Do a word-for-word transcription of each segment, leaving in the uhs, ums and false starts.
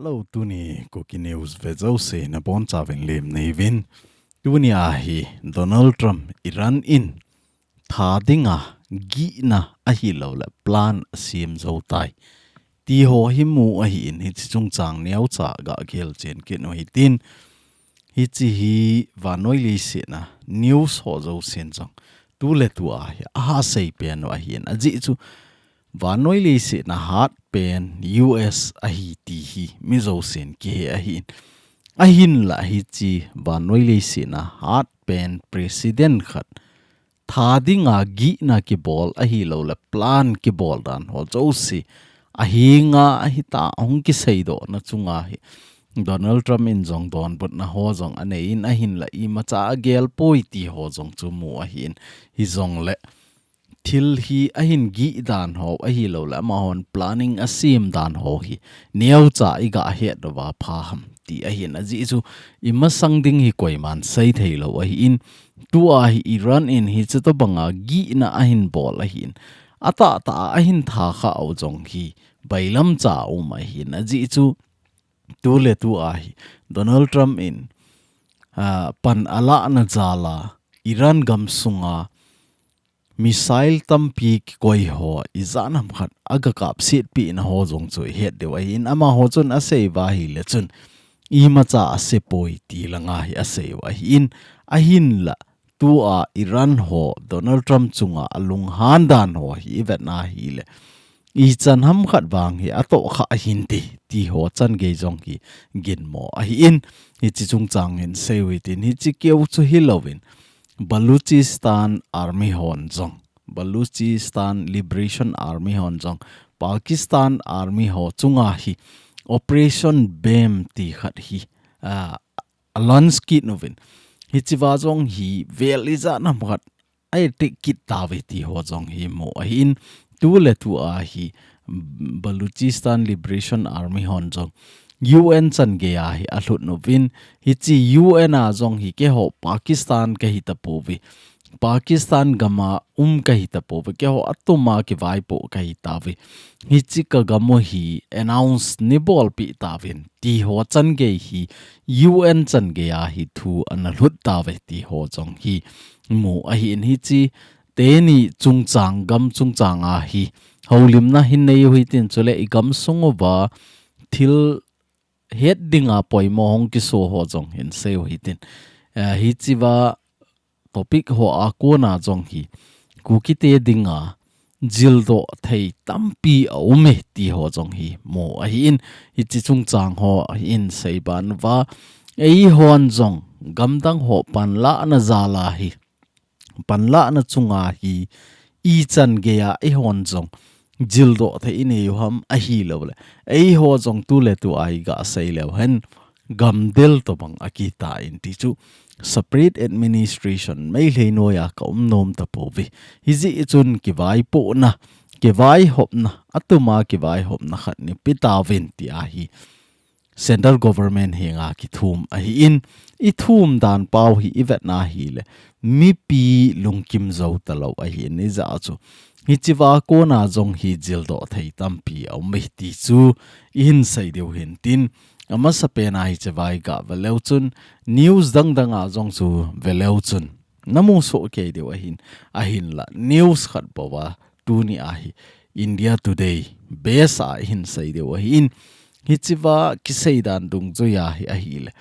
Hello, tuni Kuki News ve jouse nabonchauvin lemna neiyuvin. Tuni ahi Donald Trump Iran in tha dinga gihna ahilouleh plan asem jou tai. Ti ho hi mu ahin, hiche chungchang neocha gagel chen kit u hitin. Hiche hi vannoi leiset a news ho jousen jong tuletua hi ahasei pen u ahin. Ajeh chu vannoi leiset a hatpen U S ahi ti hi mi jousen kihe ahin. Ahinlah hiche vannoi leiset a hatpen president khat tha dinga gihna kibol ahilouleh plan kibol dan ho jouse ahinga ahita hung kiseidohna chunga hi Donald Trump in jong donbutna ho jong aneiyin, ahinlah imacha agel poi ti ho jong chu mu ahin. Hijongleh thil hi ahin gih dan ho ahilouleh amahon planning asem dan ho hi neocha iga het uva pha ham ti ahin. Ajeh chu imasang ding hi koiman sei theilou ahin, tua hi Iran in hiche tobanga gihna ahin bol ahin, atahtah a ahin tha khah u jong hi bailamcha um ahin. Ajeh chu tuletua hi Donald Trump in, ah, pan alahna jal a Iran gamsunga missile tampi kikoi ho ijat ham khat aga kapsetpeh na ho jong chu ihet diu ahin. Amaho chun asei uva ahileh chun imacha ase poi ti langa hi asei u ahin. Ahinlah tua Iran ho Donald Trump chunga alunghan dan ho hi ivet na ahileh ichan ham khat vang hi atoh khah ahinte ti ho changei jong hi ginmo ahin. Hiche chungchang hin sei u hitin, hiche keu chu hilouvin Baluchistan Army hon jong, Baluchistan Liberation Army hon jong Pakistan Army ho chunga hi Operation Bem ti khat hi, ah, alaunch kit uvin. Hichea jong hi vel ijat ham khat a-attack kit tauve ti ho jong hi mu ahin. Tuletua hi Baluchistan Liberation Army hon jong U N changei a hi alhut uvin. Hiche U N a jong hi keiho Pakistan kahi tapouve, Pakistan gam a um kahi tapouve, keiho atuma kivaipoh kahi tauve. Hiche kagam u hi announce neibolpeh tauvin ti ho changei hi U N changei a hi thu ana lhut tauve ti ho jong hi mu ahin. Hiche teni chungchang, gam chungchang a hi houlimna hin nei u hitin, chuleh igamsung uva thil het dinga poimo hung kiso ho jong hin sei u hitin. Eh, hichea topic ho a kona jong hi Kukite dinga jildoh thei tampi aume ti ho jong hi mu ahin. Hiche chungchang ho hin seiban uva, eihon jong gamdang ho panlahna jal a hi, panlahna chunga hi ichan geiya eihon jong jildoh thei inei u ham ahilouleh eiho jong tuletua hi gasei leu hen gamdel tobang akitah in ti chu separate administration Meitei noiya kaum nom tapouve. Hijeh chun kivaipohna, kivaihopna, atuma kivaihopna khat neipe tauvin ti ahi Central Government henga kithum ahin, ithum dan pau hi ivet na ahileh mipi lungkim jou talou ahin, ijeh chu hichea kona jong hi jildoh thei tampi aume ti chu ihin sei diu hintin, amasapen a hichea hi gave leu chun news dangdang a jong chu ve leu chun namu soh kei diu ahin, ahinlah news khat bou a tuni a hi India Today base a ihin sei diu ahin. Hichea kisei dan dungjuiya hi ahileh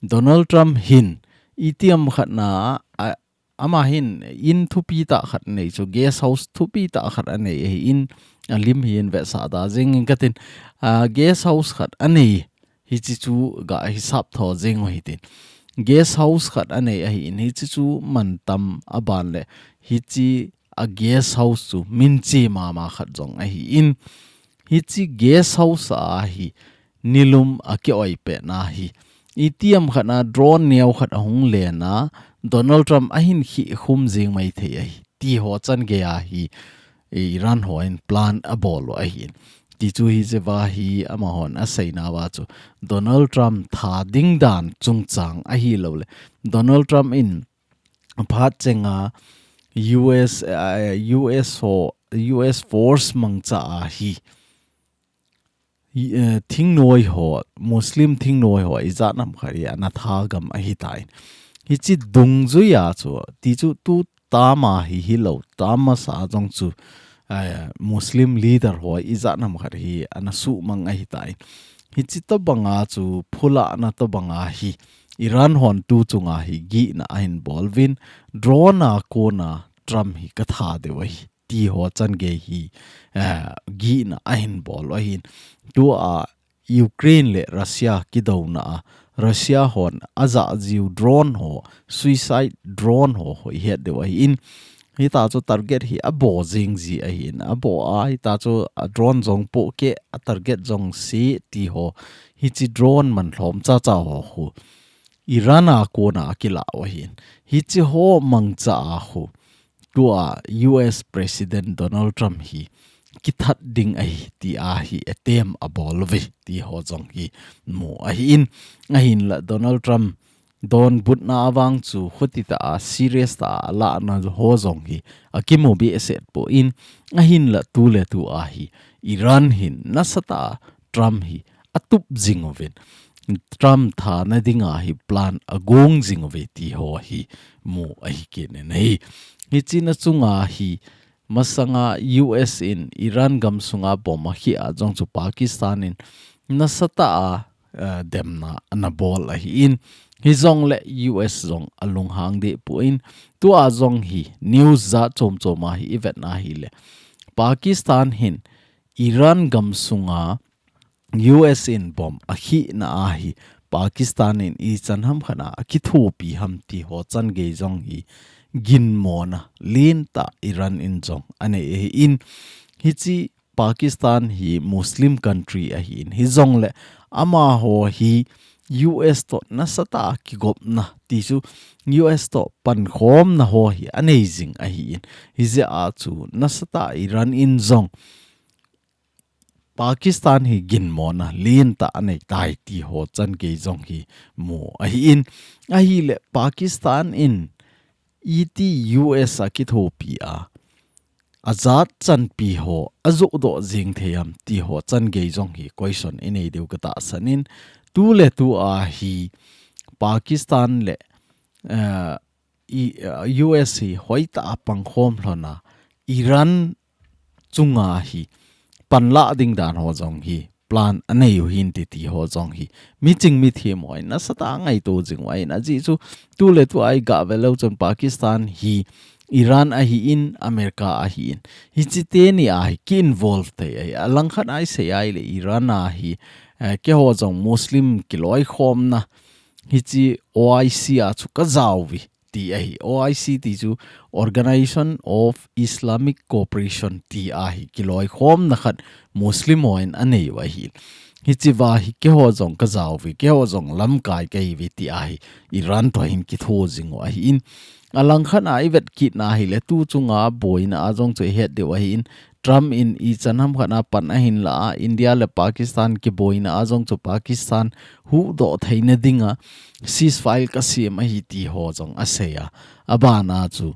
Donald Trump hin itiham khat na a, ama hin in thupi tah khat anei chu, guest house thupi tah khat anei ahin, alim hi in vetsah da jing in katin, a, guest house khat anei, hiche chu gahisap tho jing u hitin. Guest house khat anei ahin, hiche chu mantam aban leh hiche a guest house chu minche mama khat jong ahin, hiche guest house a hi nilum akioi pet na hi itiham khat na drone neo khat ahung len a Donald Trump ahin khihkhum jing maithei ahi ti ho changei a hi Iran hon plan abol u ahin. Ti chu hichea hi amahon asei nauva chu Donald Trump tha ding dan chungchang ahilouleh Donald Trump in phat chenga U S, eh, U S ho, U S force mangcha a hi i, eh, thingnoi ho, Muslim thingnoi ho, ijat ham khat hi, ana thagam ahitan. Hiche dungjuia chu, ti chu tu tama hi hilou, tama sa jong chu, eh, Muslim leader ho, ijat ham khat hi, ana suhmang ahitan. Hiche tobanga chu, phulahna tobanga hi, Iran hon tu chunga hi, gihna ahin bol uvin, drone a kona Trump hi katha diu ahi. Ti ho changei hi, eh, gihna ahin bol u ahin. Tua Ukraine le Russia kidouna a, Russia hon ajah jiu drone ho, suicide drone ho, ho ihet diu ahin. Hita chu target hi abo jing ji ahin. Abo a, hita chu a drone jong pohkeh, a target jong se ti ho. Hiche drone man lhom chacha ho khu. Iran a kona akilah u ahin. Hiche ho mangcha a khu. Tua U S President Donald Trump hi kithat ding ahi ti a hi etem abol uve ti ho jong hi mu ahin. Ahinla Donald Trump donbutna avang chu khuti tah a serious tah a alahna ho jong hi akimu behseh poi. Ahinla tu le tu a hi Iran hin nasatah a Trump hi atup jing uvin. Trump thana dinga hi plan agong jing uve ti ho hi mu ahi kit in ahi. Hiche na chunga hi masanga U S in Iran gamsunga bomb akhia jong chu Pakistan in nasatah a, eh, demna ana bol ahin. Hijongle U S jong alunghang deh poi. Tua jong hi news jat chom chom a hi ivet na hile Pakistan hin Iran gamsunga U S in bomb akhina a hi Pakistan in ichan ham khat a akithopi ham ti ho changei jong hi ginmona lentah Iran in jong anei ahin. Hiche Pakistan hi Muslim country ahin. Hijongle amaho hi U S toh nasatah a kigopna ti chu U S toh pankhomna ho hi anei jing ahin. Hijeh a chu nasatah a Iran in jong Pakistan hi ginmona lentah anei tai ti ho changei jong hi mu ahin. Ahile Pakistan in iti U S akithopi a, ajat chanpi ho ajoh doh jing thei ham ti ho changei jong hi question inei diu katahsan in, tu le tu a hi Pakistan le, eh, i, eh, U S hi hoitah a pangkhom lhon a, Iran chunga hi panlah ding dan ho jong hi plan anei u hinte ti ho jong hi miching mithem hon nasatah a ngaito jing u ahin. Ajeh chu tu le tu a iga vet leu chun Pakistan hi Iran ahin, America ahin. Hiche teni a hi ki involve thei ahi. Alangkhat a isei a ile Iran a hi, eh, keiho jong Muslim kiloikhomna hiche O I C a chu kajao uve ti ahi. O I C ti chu Organization of Islamic Cooperation ti ahi. Kiloikhomna khat Muslim hon anei u ahi. Hiche va hi keiho jong kajao uve, keiho jong lamkai kahi uve ti ahi. Iran toh hin kitho jing u ahin. Alangkhat a ivet kit na hile tu chunga boina a jong chu ihet diu ahin. Trump in ichan ham khat a pan ahin la a, India le Pakistan kiboina a jong chu Pakistan huhdoh theina dinga ceasefire kasem ahi ti ho jong asei a. Abana chu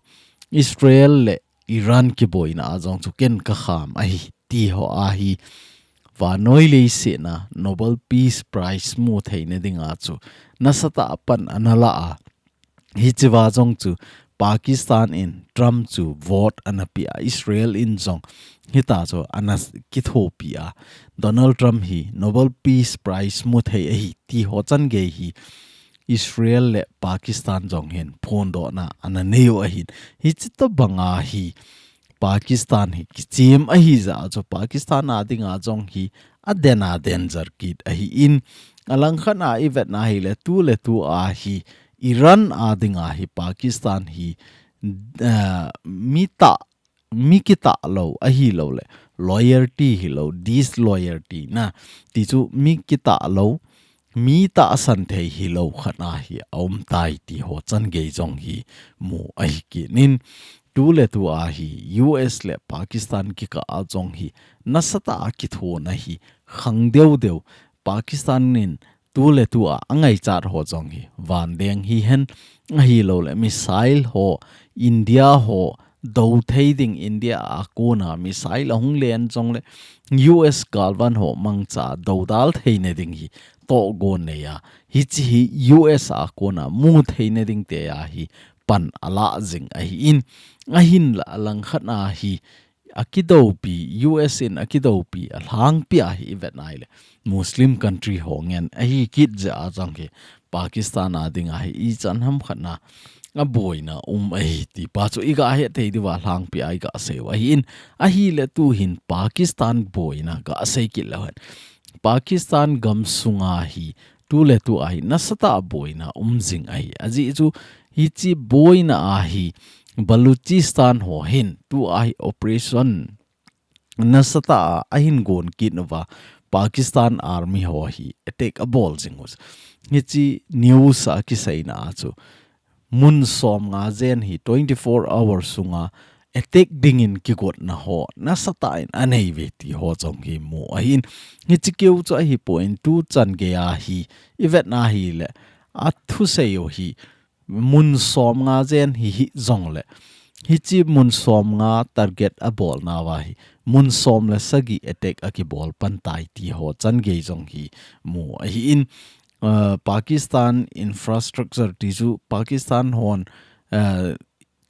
Israel le Iran kiboina a jong chu ken kakham ahi ti ho ahi. Vannoi leiset a Nobel Peace Prize mu theina dinga chu nasatah a pan ana la a. Hiche va jong chu Pakistan in Trump chu vote ana pe a, Israel in jong hita chu ana s-, kithopi a. Donald Trump hi Nobel Peace Prize mu thei ahi ti ho changei hi Israel le Pakistan jong hin phondohna ana nei u ahin. Hiche tobanga hi Pakistan hi kichem ahi jeh a chu Pakistan a dinga jong hi aden a danger kit ahin. Alangkhat a ivet na hile tu le tu a hi Iran a dinga hi Pakistan hi, eh, mi tah, mi kitah lou ahilou le loyalty hilou, disloyalty na ti chu mi kitah lou, mi tahsan thei hilou khat a hi aum tai ti ho changei jong hi mu ahi kit in. Tu le tu a hi U S le Pakistan kikah a jong hi nasatah a kithona hi khang deu deu. Pakistan in tu le tu a angaichat ho jong hi vanleng hihen ahilou le missile ho, India ho, dou thei ding India a kona missile ahung len jongle U S galvan ho mangcha dodal theina ding hi tohgon nei a. Hiche hi U S a kona mu theina ding te a hi pan ala jing ahin, ahinla alangkhat a hi akidoupi, U S in akidoupi alhangpi a hi ivet nai le Muslim country ho ngen ahi kit jeh a jong hi Pakistan a ding a hi ichan hamkhat na aboina um ahi ti pa chu iga he thei diu va lhangpi a iga sei u ahin, ahile tu hin Pakistan boina ga sei kit leu hen. Pakistan gam sunga hi tu le tu a hi nasatah a boina um jing ahi. Ajeh chu hiche boina a hi Baluchistan ho hin tu a hi operation nasatah a ahin gon kit uva Pakistan Army ho hi attack abol jing u. Hiche news a kiseina a chu mun som nga jen hi twenty-four hours sunga attack dingin kigotna ho nasatah in anei uve ti ho jong hi mu ahin. Hiche keu chu ahipoi, tu chan gei a hi ivet na hile athusei u hi mun som nga jen hi hi jongle hiche mun som nga target abolna uva hi mun som le sagi attack akibol pan tai ti ho chan gei jong hi mu ahin, uh, Pakistan infrastructure ti chu Pakistan hon, uh,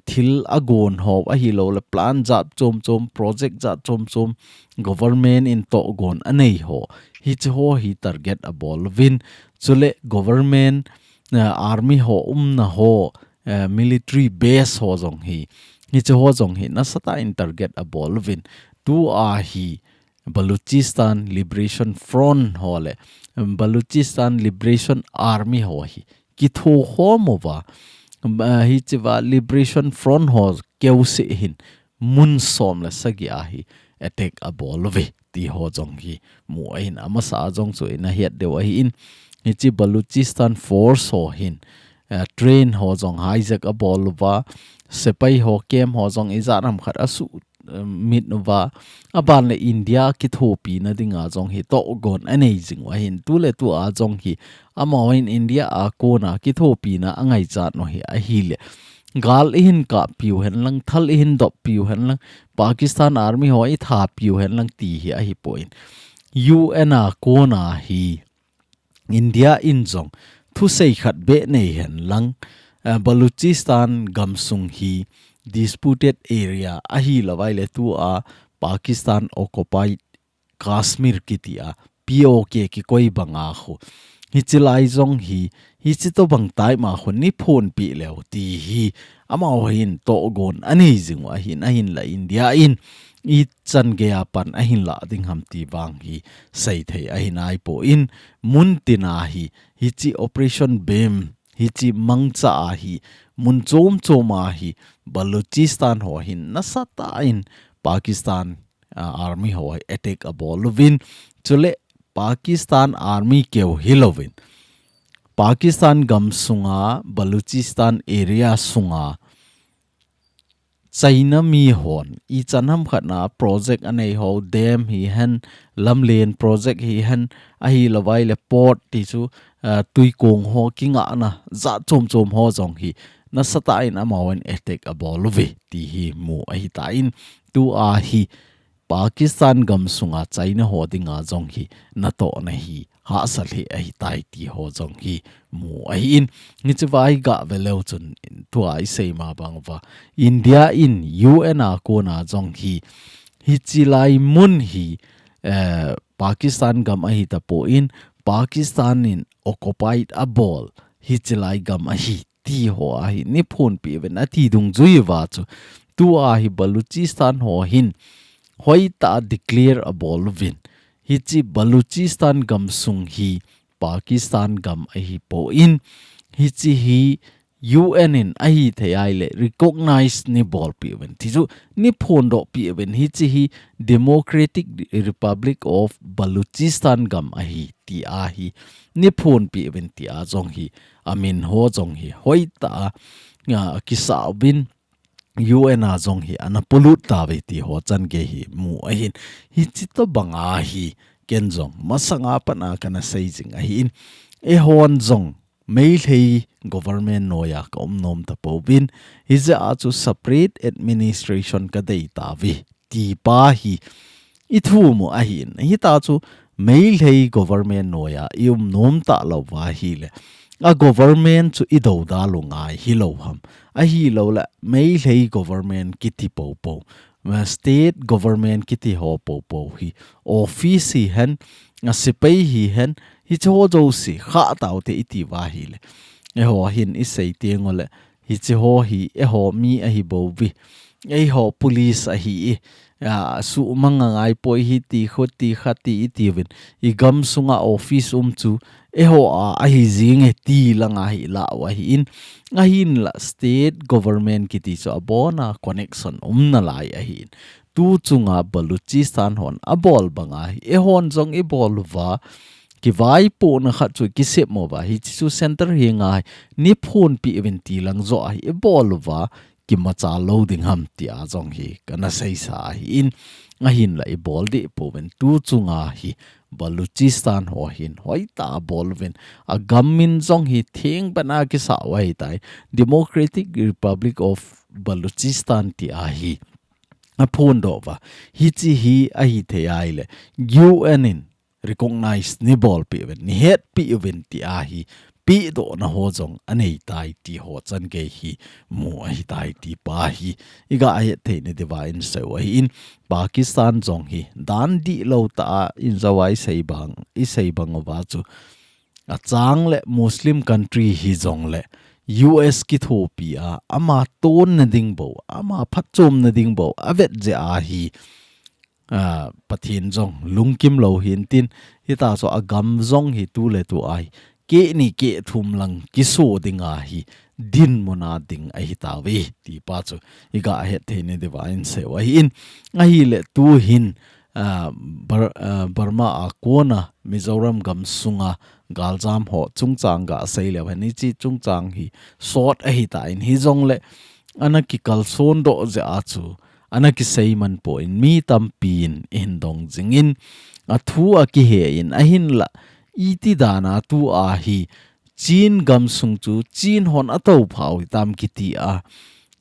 thil agon ho ahilou le plan jat chom chom, project jat chom chom, government in tohgon anei ho, hiche ho hi target abol uvin, chule government, uh, army ho umna ho, uh, military base ho jong hi, hiche ho jong hi nasatah in target abol uvin, tu a hi Baluchistan Liberation Front ho le, um, Baluchistan Liberation Army ho hi kitho khom uva, um, uh, hiche va Liberation Front ho keu se hin mun som le sagi a hi attack abol uve ti ho jong hi mu ahin, amasa a jong chu ina het diu ahin, hiche Baluchistan Force ho hin, uh, train ho jong hijack abol uva, sepai ho camp ho jong ijat ham khat asu, uh, mit uva, aban le India kithopina dinga jong hi tohgon anei jing u ahin, tu le tu a jong hi amahon India a kona kithopina angaichat u hi ahile gal ihin kap piu hen lang, thal ihin dop piu hen lang, Pakistan Army ho itha piu hen lang ti hi ahipoi. U N a kona hi India in jong thusei khat beh nei hen lang, eh, Baluchistan gam sung hi disputed area ahilou vai le tu a Pakistan occupied Kashmir kiti a P O K kikoi banga khu, hiche lai jong hi, hiche tobang tai ma khu niphonpi leu ti hi amahon tohgon anei jing u ahin, ahinla India in ichan gei a pan ahin la ding ham ti vang hi seithei ahi naipoi, mun tin a hi, hiche Operation Beam, hiche mangcha a hi, mun chom chom a hi, Baluchistan ho hin nasatah in Pakistan, ah, Army ho hi attack abol uvin, chule Pakistan Army keu hilouvin, Pakistan gam sunga, Baluchistan area sunga, China mi hon ichan ham khat na project anei ho, dam hihen, lamlen project hihen, ahilou vai le port ti chu, ah, tuikong ho kingahna jat chom chom ho jong hi nasatah in amahon attack abol uve ti hi mu ahitan, tu a hi Pakistan gam sunga China ho dinga jong hi natohna hi hahsa lheh ahitai ti ho jong hi mu ahin, hiche va iga ve leu chun tua isei ma bang uva India in U N a kona jong hi, hiche lai mun hi, eh, Pakistan gam ahitapon, Pakistan in occupied abol hiche lai gam ahi ti ho a hi niphonpi uvin ati dungjui uva chu, tu a hi Baluchistan ho hin hoitah a declare abol uvin, hiche Baluchistan gam sung hi Pakistan gam ahipon, hiche hi U N in ahithei a ahile recognize neibolpi uvin ti chu niphondohpi uvin, hiche hi Democratic Republic of Baluchistan gam ahi ti a hi niphonpi uvin ti a jong hi amin ho jong hi hoitah a, ah, kisah uvin, U N a jong hi ana polut tauve ti ho chan gei hi mu ahin. Hiche tobang a hi ken jong masanga pat a kana sei jing ahin, eihon jong Meitei government noiya ka um nom tapouvin, hijeh a chu separate administration ka dei tauve, ti pa hi i thum u ahin. Hita chu Meitei government noiya i um nom talou va ahile, a government chu i dodal u ngai hilou ham? Ahilouleh Meitei government kiti poupou, ma state government kiti ho poupou hi, office hihen, a sepai hihen, hiche ho jouse khah taute i ti uva ahile, eiho hin i sei teng uleh, hiche ho hi eiho mi ahi bouve, eiho police ahi e, a, suhmang angai poi, hiti khuti khati i tiuvin, i gamsunga office um chu eiho a ahi jing e ti langa hi la u ahin. Ahinla state government kiti chu abona connection um nalai ahin. Tu chunga Baluchistan hon abol banga hi eihon jong i bol uva, kivaipohna khat chu kisem uva, hiche chu center henga hi nei phonpeh uvin ti lang joh a hi i bol uva, kimacha lou ding ham tia jong hi kana seisa ahin. Ahinla i bol deh pouvin, tu chunga hi Baluchistan ho hin hoitah a bol uvin, a gam min jong hi theng bena kisa u ahitai, Democratic Republic of Baluchistan tia hi aphondoh uva. Hiche hi ahithei ahile U N in recognize nei bolpeh uvin, nei hetpeh uvin tia hi pehdohna ho jong aneitai ti ho changei hi mu ahitai ti pa hi i gahet theina diuva i sei u ahin. Pakistan jong hi dan dihlou tah a in jong a i sei bang, i sei bang uva chu, achang le Muslim country hijongle U S kithopi a, ama tonna ding bou, ama phatchomna ding bou avet jeh a hi, a, Pathen jong lungkim lou hintin, hita chu a gam jong hi tuletu a hi keh ni keh thum lang kiso dinga hi dinmun a ding ahitauve ti pa chu i gahet theina diuva i sei u ahin. Ahile tu hin, a, Bur-, a, Burma a kona Mizoram gamsunga galjam ho chungchang gasei leu hen, hiche chungchang hi sot ahitan, hijongle ana kikalson doh jeh a chu ana kisei man poi, mi tampin eihin dong jingin, athu akihen, ahinla iti dan a tua hi Chin gamsung chu Chin hon atoupha u hitam kiti a,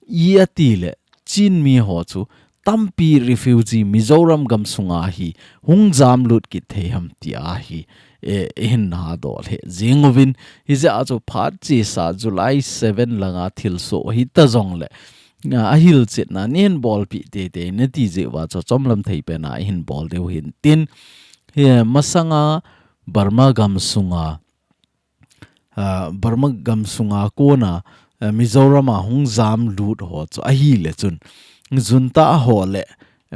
i atile Chin mi ho chu tampi refugee Mizoram gamsunga hi hung jamlut kit thei ham tia hi, e, eihin hadoh lheh jing uvin, hijeh a chu phat chesa July seven langa thilsoh hita jongle, a, ahilchetna neihin bolpeh teitei nati jeh uva chu chomlam thei pena eihin bol diu hintin, hi masanga Burma gamsunga, a, Burma gamsunga kona, a, Mizoram a hung jamlut ho chu ahile chun, junta ho le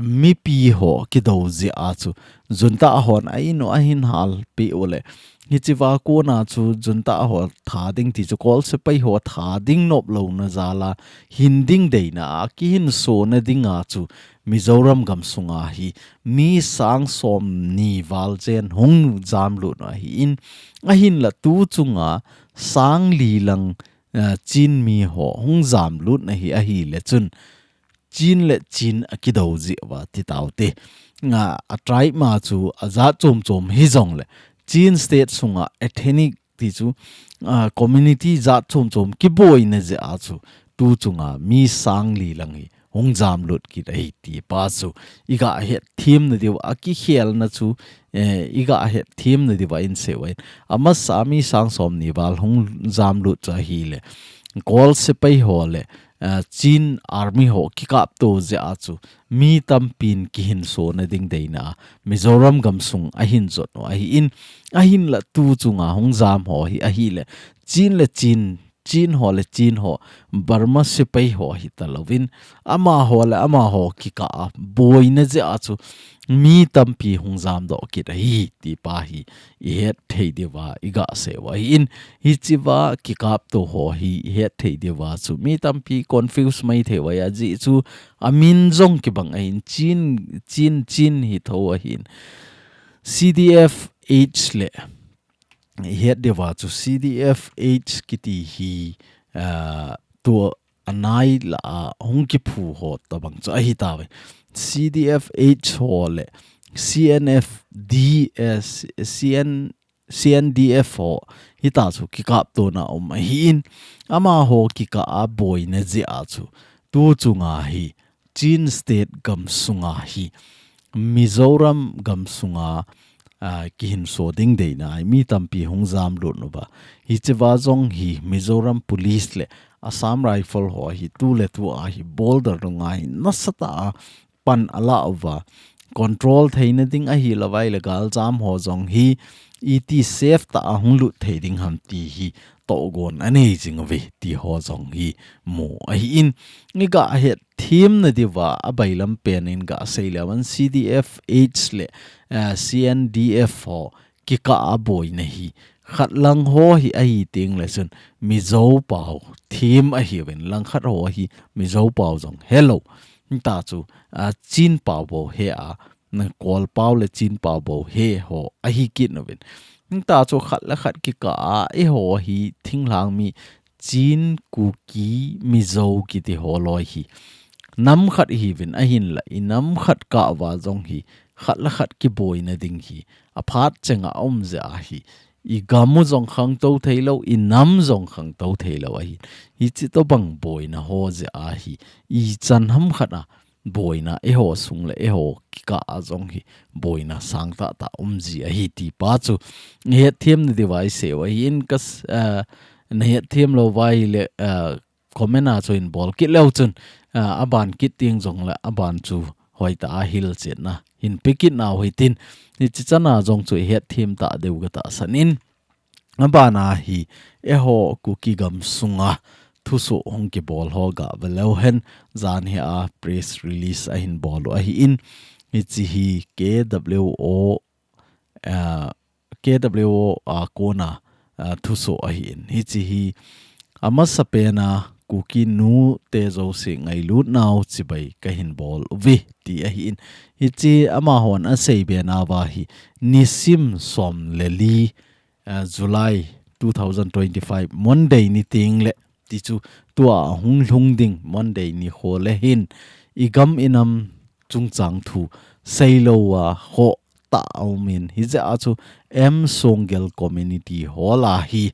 mipi ho kido jeh a chu, junta hon a in u ahin halpeh u le, hichea kona chu junta ho tha ding ti chu kol sepai ho tha ding nop louna jal a, hin ding deina a kihinsona dinga chu Mizoram gamsunga hi mi sang somni val chen hung jamlut u ahin, ahinla tu chunga sang li lang, a, Chin mi ho hung jamlut u ahi, ahile chun Chin le Chin akido jeh uva ti taute. A, a tribe ma chu ajat chom chom hijongle Chin state sunga ethnic ti chu, a, community jat chom chom kiboina jeh a chu tu chunga mi sang li lang hi hung jamlut kit ahi ti pa chu i gahet themna diu a kikhelna chu, eh, i gahet themna diuva i sei u ahin. Amasa mi sang somni val hung jamlut chu ahile, kol sepai ho le, eh, Chin army ho kikapto jeh a chu mi tampin kihinsona ding deina a Mizoram gamsung ahin jot u ahin, ahinla tu chunga hung jam ho hi ahile Chin le Chin, Chin ho le Chin ho, Burma sepai ho hita louvin, amaho le amaho kikah a boina jeh a chu mi tampi hung jamdoh kit ahi ti pa hi i het thei diuva i gasei u ahin, hichea kikapto ho hi i het thei diuva chu mi tampi confuse mai thei u ahi, ajeh chu amin jong kibang ahin, Chin, Chin, Chin hi tho ahin. C D F H le i het diuva chu C D F H kiti hi, ah, tua anai lah a hung kiphu ho tabang chu ahitauve. C D F H ho le C N F D, eh, C-, C N, C N D F ho hita chu kikaptona um ahin, amaho kikah a boina jeh a chu tu chunga hi Chin State gamsunga hi Mizoram gamsunga, a, kihinso ding deina ahi, mi tampi hung jamlut uva. Hichea jong hi Mizoram Police le Assam Rifle ho hi tu le tu a hi border dunga hi nasatah a pan ala uva. Control theina ding ahi lou vai le galjam ho jong hi iti safe tah a hung lut thei ding ham ti hi togon anei jing uve ti ho jong hi mu ahin, i gah hetthem na diuva abailam pen in gah sei leu hen C D F H le, eh, C N D F ho kikah a boina hi khat lang ho hi ahi teng le chun Mizo pau them ahiuvin, lang khat ho hi Mizo pau jong helou. Hita chu, a, Chin pau bou he a, na Kawl pau le Chin pau bou he ho ahi kit nauvin. Hita chu khat le khat kikah a, eiho hi thinglhang mi Chin, Kuki, Mizo kiti ho loi hi nam khat ihiuvin, ahinla i nam khat kah uva jong hi khat le khat kiboina ding hi aphat chenga um jeh ahi. I gam u jong khangtou theilou, i nam jong khangtou theilou ahi. Hichi tobang boina ho jeh ahi. Ichan ham khat a boina eiho sung le eiho kikah a jong hi boina sangtah tah um ji ahi ti pa chu hetthem na diuva i sei u ahin, kas, ah, na hetthem lou vai le, ah, comment a chu hin bol kit leu chun, ah, aban kit teng jong le aban chu hoitah a hilchetna hin pe kit nau hitin, hichi chan a jong chu i hetthem ta diu ka tahsan in. Aban a hi eiho Kuki gamsunga thusoh hung kibol ho gah ve leu hen, jan hi a press release ahin bol u ahin, hichi hi K W O, ah, K W O a kona, ah, thusoh ahin. Hichi hi amasapen a Kuki nute jouse ngailut nau chibai kahin bol uve ti ahin. Hichi amahon asei be nauva hi nisim som le li, ah, July two thousand twenty-five Monday ni teng le ti chu tua hung lhung ding Monday nikho le hin i gam i nam chungchang thu seilou a khoh tah a um in, hijeh a chu M Songgel Community Hall a hi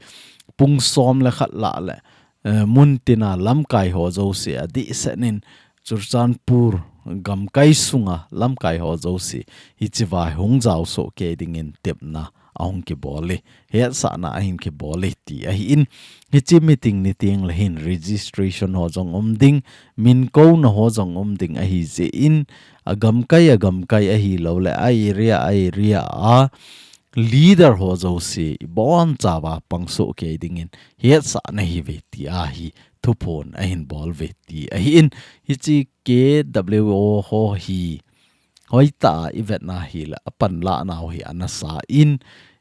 pung som le khat lah le, eh, mun tina lamkai ho jouse adehset in Churachandpur gamkai sunga lamkai ho jouse hichiva hung jaosoh kei dingin tepna ahung kibol e, hetsahna ahin kibol e ti ahin, hichi meeting ni teng le hin registration ho jong um ding, min kouna ho jong um ding ahi jeh in, agamkai agamkai ahilou le a area a area a leader ho jouse ibonchauva pangsoh kei dingin hetsahna hiuve ti ahi, thuphon ahin bol uve ti ahin, hichi K W O ho hi hoitah a i vetna hile apanlah nau hi ana sa in,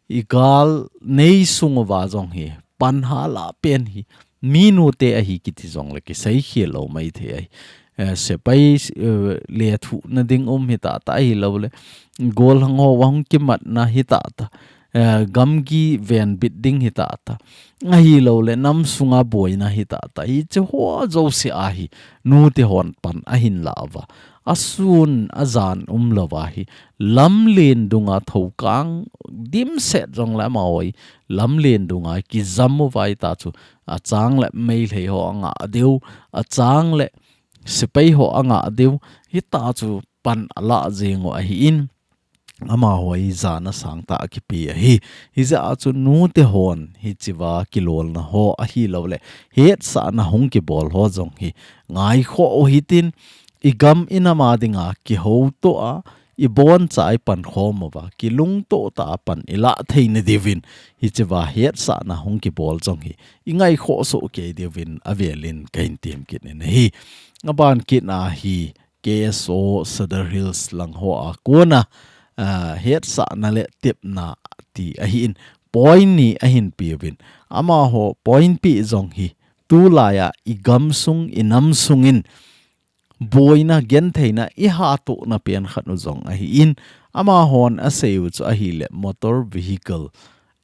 i gal nei sung uva jong hi panhala pen hi mi nute ahi kiti jong le kisei khel lou mai thei ahi. Eh, sepai, eh, lethuhna ding um hita ta ahilou le, golhang ho ahung kimatna hita ta, eh, gamgi venbit ding hita ta, ahilou le nam sunga boina hita ta, hichi ho jouse ahi nute hon pan ahin la uva, asun ajan umlou va hi lamlen dunga thokang dimset jong le amaho hi lamlen dunga kijam uva hita chu achang le meilhei ho angah diu, achang le sepai ho angah diu, hita chu pan alah jeng u ahin, amaho hi jana sangtah akipe ahi. Hijeh a chu nute hon hichiva kilolna ho ahilou le hetsahna hung kibol ho jong hi ngaikhoh u hitin, i gam i nam a dinga kihoutoh a, i boncha i pankhom uva, kilungtoh tah a pan i lah theina diuvin, hichiva hetsahna hung kibol jong hi i ngaikhoh soh kei diuvin avel in kahin tem kit in ahi. Aban kit na hi K S O Sadar Hills lang ho a kona, ah, hetsahna le tepna ti ahin, point ni ahin peuvin. Amaho point peh jong hi tulai a i gamsung i namsung in boina gentheina i hatohna pen khat u jong ahin, amahon asei u chu ahile Motor Vehicle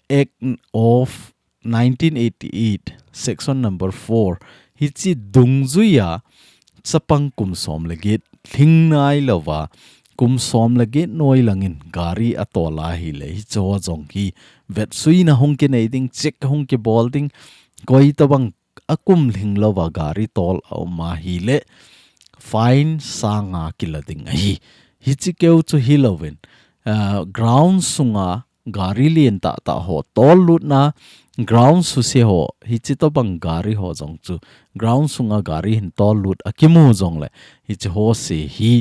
Act of nineteen eighty-eight, section number four, hichi dungjuia chapang kum som le get lhing nailou va kum som le get noi langin gari atol ahile, hicheho jong hi vetsuina hung kinei ding, check hung kibol ding, koi tabang akum lhing louva gari tol aum ahile, fine sang nga kila ding ahi. Hiche keu chu hilouvin, ah, ground sunga gari lien tahtah ho tol lutna, ground suse ho, hiche tabang gari ho jong chu ground sunga gari hin tol lut akimu jongle, hicheho se hi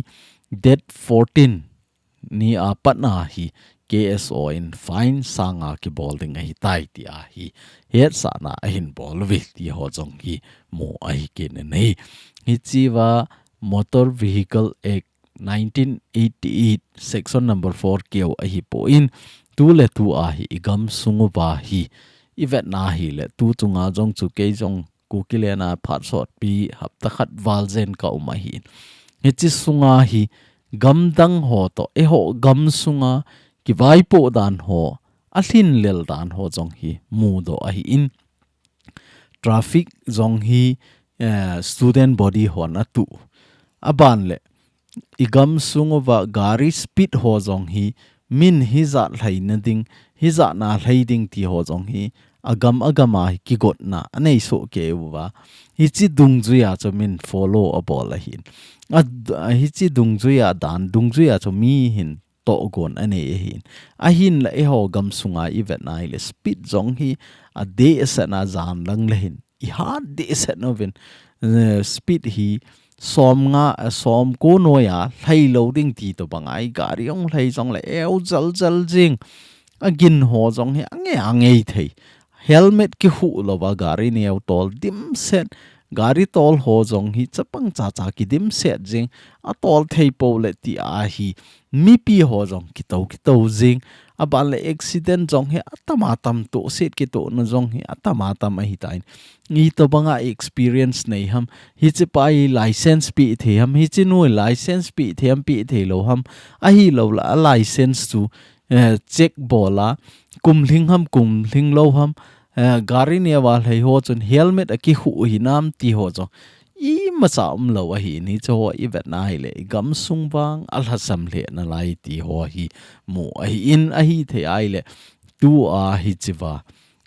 date fourteen ni a patna hi K S O in fine sang nga kibol ding ahitai ti ahi. Hetsahna ahin bol uve tiho jong hi mu ahi kit in ahi. Hichea Motor Vehicle Act nineteen eighty-eight, section number four keu ahipon, tuletu ahi igam sung uva hi ivetna ahile, tu chunga jong chu kei jong Kuki lena phat sotpi hapta khat val jen kaum ahin. Hiche sunga hi gamdang ho toh, eiho gam sunga kivaipoh dan ho, alhin lel dan ho jong hi mudoh ahin. Traffic jong hi, eh, student body hon atu. Aban le, igam sung uva gari speed ho jong hi, min hijat lhaina ding, hijatna lhai ding tiho jong hi, agam agam a hi kigotna anei soh kei uva. Hiche dungjuia chu min follow abol ahin. A, hiche dungjuia dan, dungjuia chu mi hin tohgon anei ahin. Ahinla eiho gam sunga ivetna ahile speed jong hi adehset a jan lang le hin ihat dehset uvin, eh, speed hi som nga, eh, som ko noia lhai lou ding ti tobang ahi, gari hung lhai jongle eu jal jal jing. Agin ho jong hi ange ange thei. Helmet kihuh louva gari neo tol dimset. Gari tol ho jong hi chapang chacha kidimset jing. Atol thei pou le ti ahi. Mipi ho jong kitou kitou jing. Aban le accident jong hi atam atam, tohset kitohna jong hi atam atam ahitan. Itobanga experience nei ham. Hichepa hi license pe thei ham. Hichenu hi license pe thei ham, pe thei lou ham. Ahilouleh a license chu, eh, check bol a, kum lhing ham, kum lhing lou ham, eh, gari neo a lhai ho chun helmet akihuh hinam tiho chu imacha umlou ahin, hicheho ivetna ahile, igam sung vang alhasam lheh nalai tiho hi mu ahin, ahithei ahile, tua hichea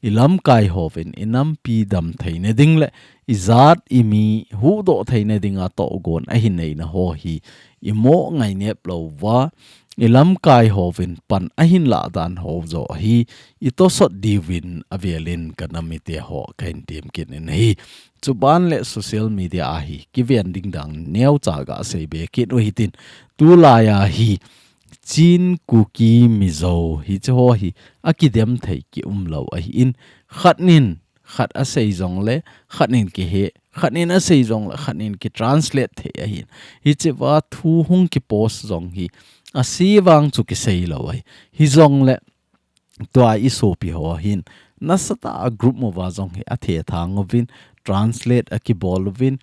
ilamkai hovin inampi damtheina ding le, ijat imi huhdoh theina dinga tohgon ahin neina ho hi imo ngainep louva, ilamkai hovin pan ahin lah dan ho joh hi itosot diuvin avelin kanam mite ho kahin tem kit in ahi. Chuban le social media a hi kiven ding dan neocha gasei be kit u hitin, tulai a hi Chin, Kuki, Mizo hicheho hi akidem thei kiumlou ahin, khat nin khat asei jongle khat nin kihe, khat nin asei jongle khat nin kitranslate thei ahin. Hichea thu hung kipost jong hi ase vang chu kisei lou ahi. Hijongle tua isopi ho hin nasatah a group mova jong hi athethang uvin, translate akibol uvin,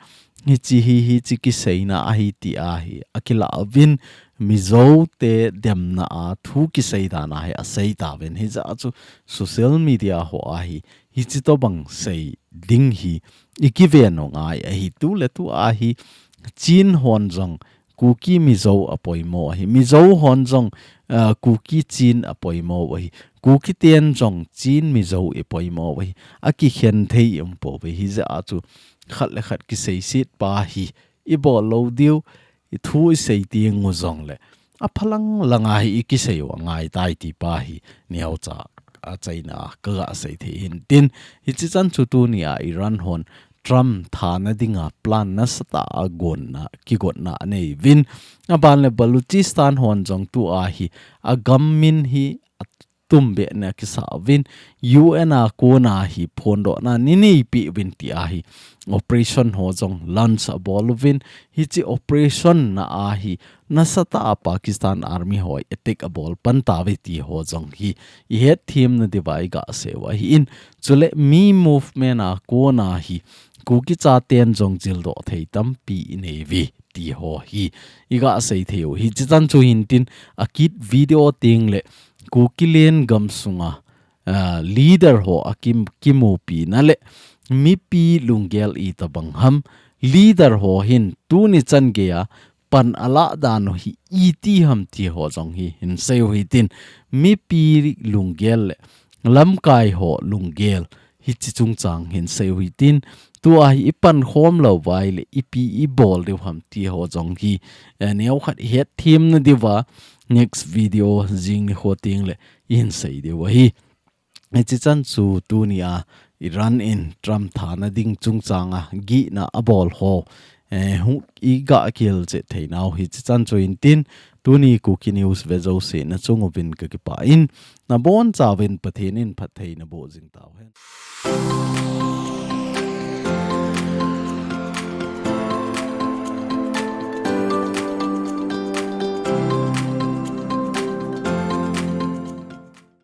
hiche hi, hiche kiseina ahi ti ahi akilah uvin, Mizo te demna a thu kisei dan ahi asei tauvin, hijeh a chu social media ho a hi hiche tobang sei ding hi ikiven u ngai ahi. Tuletu a hi Chin hon jong Kuki Mizo apoimo ahi. Mizo hon jong, ah, Kuki Chin apoimo ahi. Kuki ten jong Chin Mizo ipoimo ahi. Akikhen thei iumpouve. Hijeh a chu khat le khat kiseiset pa hi ibol lou diu, ithu isei teng u jongle aphalang langa hi ikisei u angaitai tipa hi neocha achaina kagasei thei hintin. Hichechan chu tunia Iran hon Trump thana dinga plan nasatah a gonna, kigotna anei uvin. Aban le Baluchistan hon jong tua hi agam min hi atumbeh na kisa uvin, U N a kona hi phondohna nei neipi uvin ti ahi. Operation ho jong launch abol uvin, hiche operation na ahi nasatah a Pakistan Army ho attack abol pan tauve tiho jong hi ihet themna diuva igasei u ahin. Chule Mi movement a kona hi Kuki chaten jong jildoh thei tampi inei uve tiho hi igasei thei u. Hichechan chu hintin akit video teng le Kuki lengam sunga, ah, leader ho akim, kimupina le mipi lunggel itobang ham, leader ho hin tuni chan geia pan alah dan u hi iti ham ti ho jong hi hin sei u hitin, mipi lunggel le lamkai ho lunggel hichi chungchang hin sei u hitin, tua hi i pankhom lou uva ahile ipi i bol diu ham ti ho jong hi, eh, neokhat i hetthem na diuva next video jing nikho teng le i hin sei diu ahi. Hichi chan chu tunia Iran in Trump thana ding chungchanga gihna abol ho, eh, hung i gahkilcheh theinau hichi chan chu intin, tuni Kuki News ve jouse na chung uvin kakipah in, nabonchauvin Pathen in phatthei naboh jing tauhen.